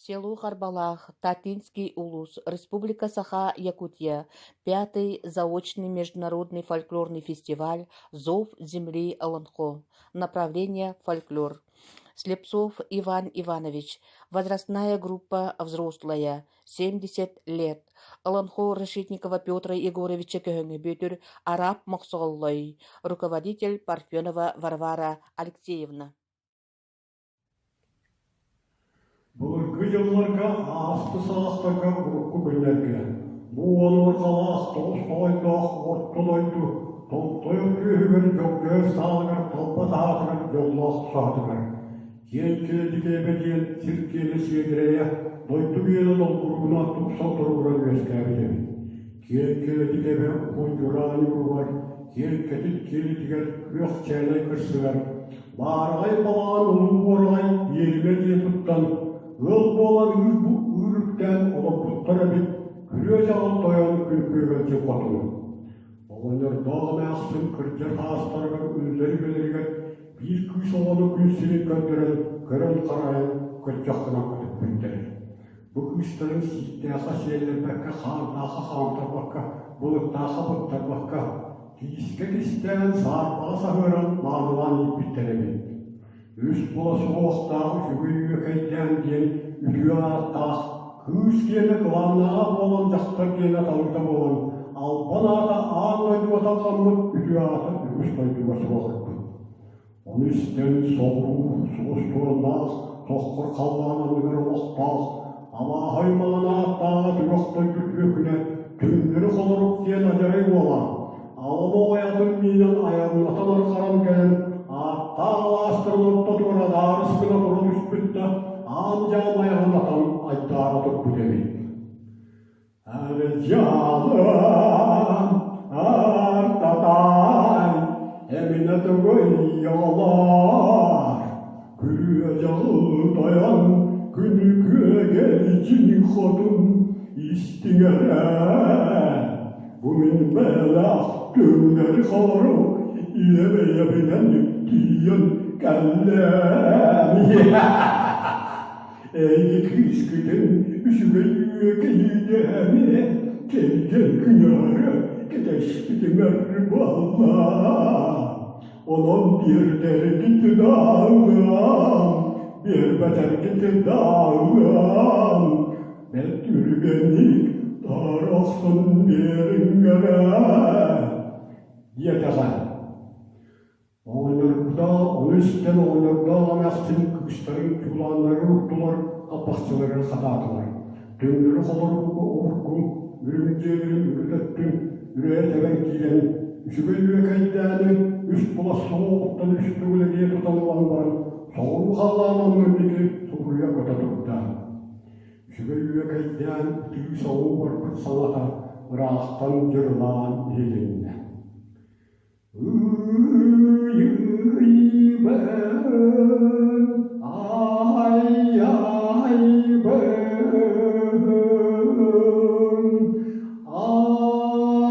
Село Харбалаах, Татинский улус, Республика Саха, Якутия, Пятый заочный международный фольклорный фестиваль «Зов земли Олонхо», направление «Фольклор». Слепцов Иван Иванович, возрастная группа «Взрослая», 70 лет, Олонхо Решетникова Петра Егоровича Көһөҥө Бүөтүр Араб Мохсоҕоллой, руководитель Парфенова Варвара Алексеевна. Былыргы дьылларга, ааспыт саастарга, урукку күннэргэ бу уон тоҕус тоҕойдоох орто дойду томтойор күөһүгэр дьөгдьөөр саалыгар талба таһаатыгар дьоллоох саһатыгар киэҥ килэдикээбэ диэн сир киэнэ сиэдэрэйэ дойду биэнэ долгуругуна тупсан туругуран үөскээбит эбит. Киэҥ килэдикээбэ уһун дьураа ньууругар, киэҥ кэтит киэлитигэр күөх чээнэй кырсыгар Баараҕай балаҕан улуу буораҕай иэримэ дьиэ туттан, ыал буолан ыыр үктээн олорбуттар эбит, күрүө-дьаҕыл тойон күн күөгэлдьи хотун. Оҕонньордоох эмээхсин кырдьар саастарыгар үллэр-үлэлэригэр биир кыыс оҕону күн сирин көрдөрөн, көрөн-харайан көччөх гынан көтүппүттэр. Бу кыыстарын сииктээххэ сиэллэрбэккэ, хааннаахха хаамтарбакка, былыттаахха быктарбакка, киискэ кистээн, саарбаҕа саһыаран маанылаан ииппиттэр эбит. Үс була суһуохтаах үчүгэй үөкэйдээн диэн үтүө ааттаах, кыыс киэнэ кылааннааҕа буолан дьахтар киэнэ талыыта буолан, албан аата аан дойдуга тарҕаммыт үтүө аата үгүс дойдуга сураҕырбыт. Ону истэн соҕуруу сулус тураннаах, тоххор халлаан анныгар олохтоох, абааһы маҥан ааттааҕа түгэх дойду түөкүнэ түҥнэри холорук диэн адьарай уола, алама оҕойатын миинэн айаннатан арҕаран кэлэн, ааттаах алаастарын ортотугар адаарыс гына тура түспүт да, аам-дьаам айаҕын атан айдаара турбут эбит. Арыйаалаан артатай эминэ тугуйалар күрүө-дьаҕыл тойон күнү күөгэлдьин хотун истиҥэрэ бу мин бэлэх түҥнэри холорук илэ бэйэбинэн тиийэн кэллэм Эйги кыыскытын үчүгэй үөкэйидэһэни кэргэн күнөөрө кэтэспитиҥэр буолла. Онон биэрдэргит даҕан, биэрбэтэргит даҕан, бэрт түргэнник тарахсын биэриҥҥэрэ диэтэҕэ. Оҕонньордоох ону истэн оҕонньордоох эмээхсин кыыстарын чуулааннарын уктулар, хаппахчыларын хатаатылар. Төҥнөрү холоругу обургу үрүҥ дьиэлэрин үрүт өттүн үрэйэ тэбэн киирэн, үчүгэй үөкэйдээни үс кулас соҕуоҕуттан үс төгүл эрийэ тутан ылан баран, соҕуруу халлаан аннын диэки субуруйа көтө турда. Үчүгэй үөкэйдээн ытыы-соҕуу барбыт саҥата ыраахтан дьырылаан иһилиннэ. Ыйыйбын, ай-айбын,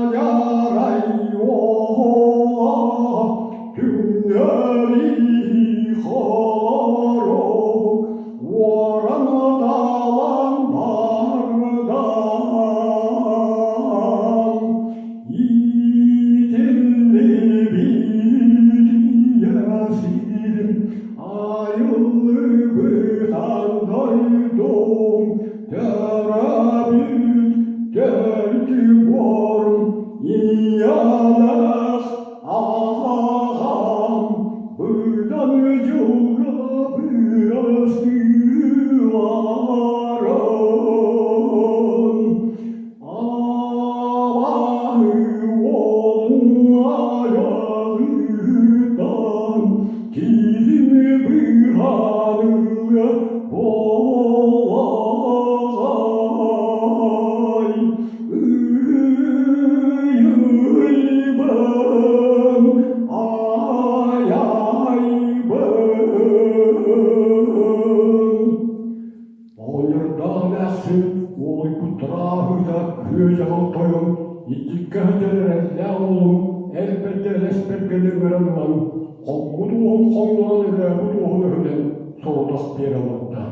адьарай уола түҥнэри хорук уоран талан бардан Иитиллибит ийэ сирим, айыллыбытан дойдум, төрөөбүт төрдү буорум, ийэлээх аҕам быдан дьылга бырастыыларын. Абааһы уолун айаҕыттан киһини быыһаныа буоллаҕай. Ыйыйбын, айайбын. Оҕонньордоох эмээхсин уолуйбуттара ааһыыта күө-дьаҕыл тойон итиккэ сылдьар эрэллээх уолун эр бэрдэ элэс бэргэни ыҥыран ылан, хоҥмут уоһун хоҥнорон өлөөбүт уоһун өһүнэн сорудах биэрэ олордо.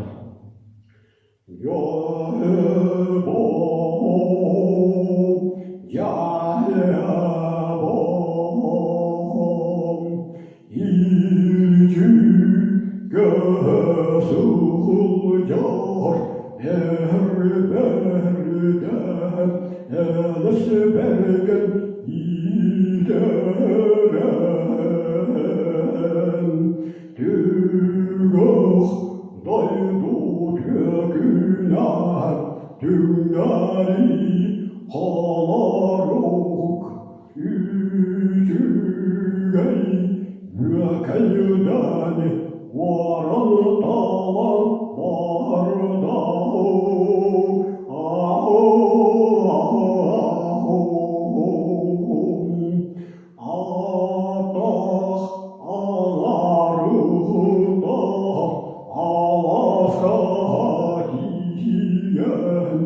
Сылдьар эр-бэрдэ элэс бэргэн иитэрэн түгэх дойду түөкүнэ түҥнэри холорук үчүгэй үөкэйдэни уоран талан барда. Атах аларыта аласка тиийэн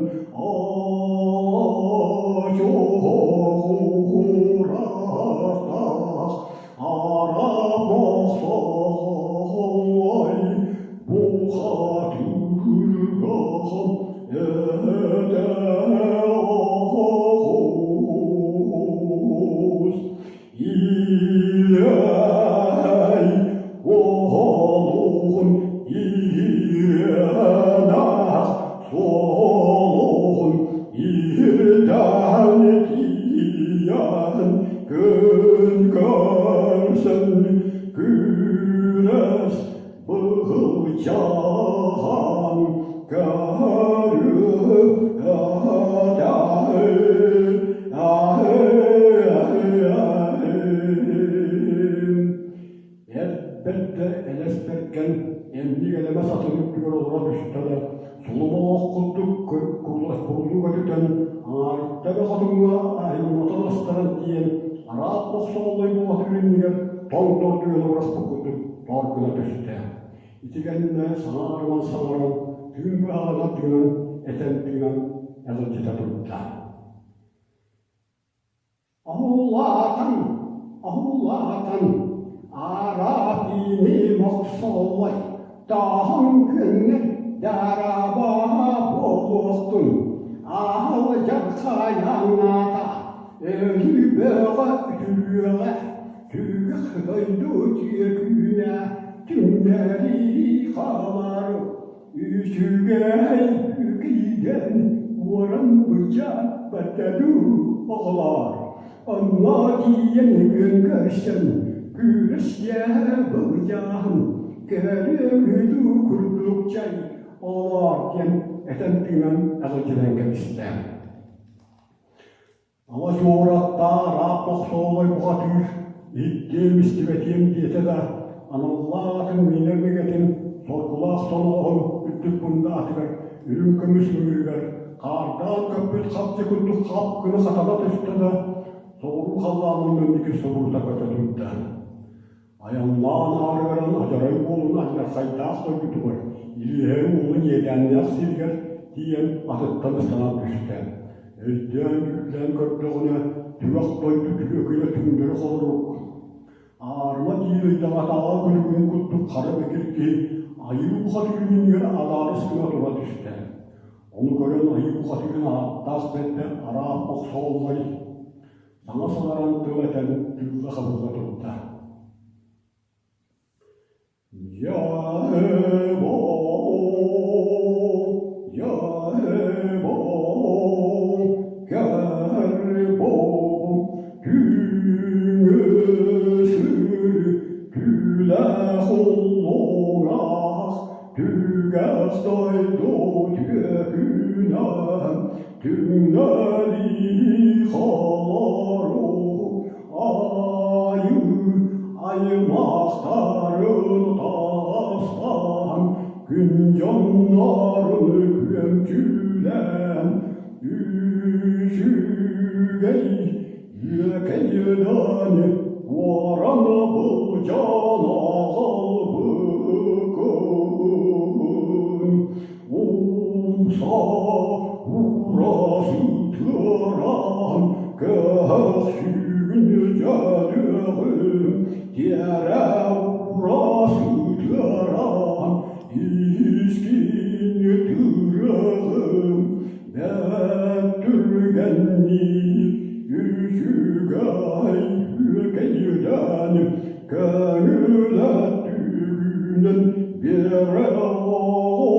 ала-чугурахтах арабохсоҕой бухатыыргам этэ оҕус Илэй оҕолуун ириэнэх суолун ирдээн тиийэн күн көрсөн күрэс быһылдьаһан Эр бэрдэ элэс бэргэн эмньик элэмэс атын үрдүгэр олоро түстэ да, сулумах курдук курулас-курулуу көтүтэн, аҥаарыттан хотуҥҥа айыллатан астаран тиийэн, араат мохсоҕоллой буолатын иннигэр тоҥ тордуйан убараспыт курдук тор гына түстэ. Ити кэннэ саҥа арыман саҥаран, тыын быһаҕына тыынан, этэн тыынан эҕирдьитэ турда. Аһуулаатан, аһуулаатан, араатыыны мохсоҕоллой, тааһын күҥҥэ даараабаа буолуохтун, аал дьархайаҥнаата, өлүү бөҕө үтүрүөҕэ, түгэх дойду түөкүнэ түҥнэри хаалар, үчүгэй үкийдэн уоран быдьаан баттадуу оҕолоор, онно тиийэн күөн көрсөн, күүрүсүйэ былдьаан, көрүөҥүдүү курдук чай олоор диэн этэн тыынан эҕирдьинэн кэбистэ. Ала суораттаах араап мохсоҕолой бухатыыр, иһиттиэм истибэтиэм диэтэ да, аналлаах атын миинэр мигэтин, соргулаах соноҕоһун үрдүк мундаатыгар, үрүҥ көмүс ыҥыырыгар хаардаан көппүт хапчы курдук хап гына хатана түстэ да, соҕуруу халлаанын мэнники собурута көтө турда. Айаннаан аарыгыран адьарай уолун алдьархайдаах дойдутугар, Илиэһэй уолун иэдээннээх сиригэр тиийэн атыттан ыстанан түстэ. Өйдөөн-дьүүллээн көрдөҕүнэ, түгэх дойду түөкүнэ түҥнэри холорук. Аарыма диир ыйдаҥатааҕы күлүгүн курдук хара бэкир киһи айыы бухатыырын иннигэр адаарыс гына тура түстэ. Ону көрөн айыы бухатыырын ааттаах бэрдэ араап охсооллой Саҥа саҥаран тыл этэн тыылла-хабылла турда. Я-э-во, я-э-во, кэр-бо, түҥүсүр түлэх уллуҥах, түгэх дойду түөкүнэ Түҥнэри холору айыы аймахтарын таастаан, күн дьоннорун күөмчүлээн, үчүгэй үөкэйдэн уоран былдьаан аҕалбыккын. Умса уурасытыран көхсүн дьөлүөҕүм, тиэрэ уурасытыран искин тырыаҕым. бэлэмниир үчүгэй үөкэйдээн көҥүлэ түгүнэн биэрэ оҕо.